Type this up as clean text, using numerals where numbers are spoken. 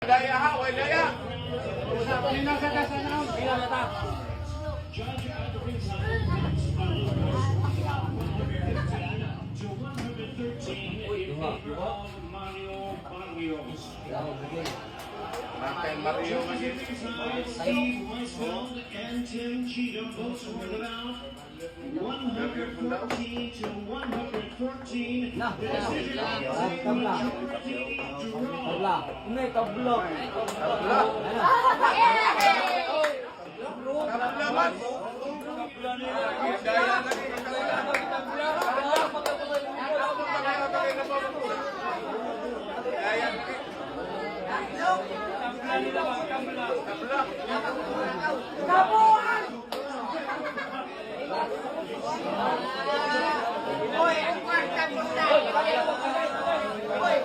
Daya ha, way daya. Judge at the ringside minutes by 115 to 113 in favor of Mario Barrios. Nakay Mario man yun. Ringside, Steve Weisfeld and Tim Cheatham both scored about 114 to 113. The decision is a majority draw. Tabla. Hindi, tabla. Tabla. Tabla man. Daya lagi. Daya lagi. Tabla. Oy, ang kwarta mo na. Oy,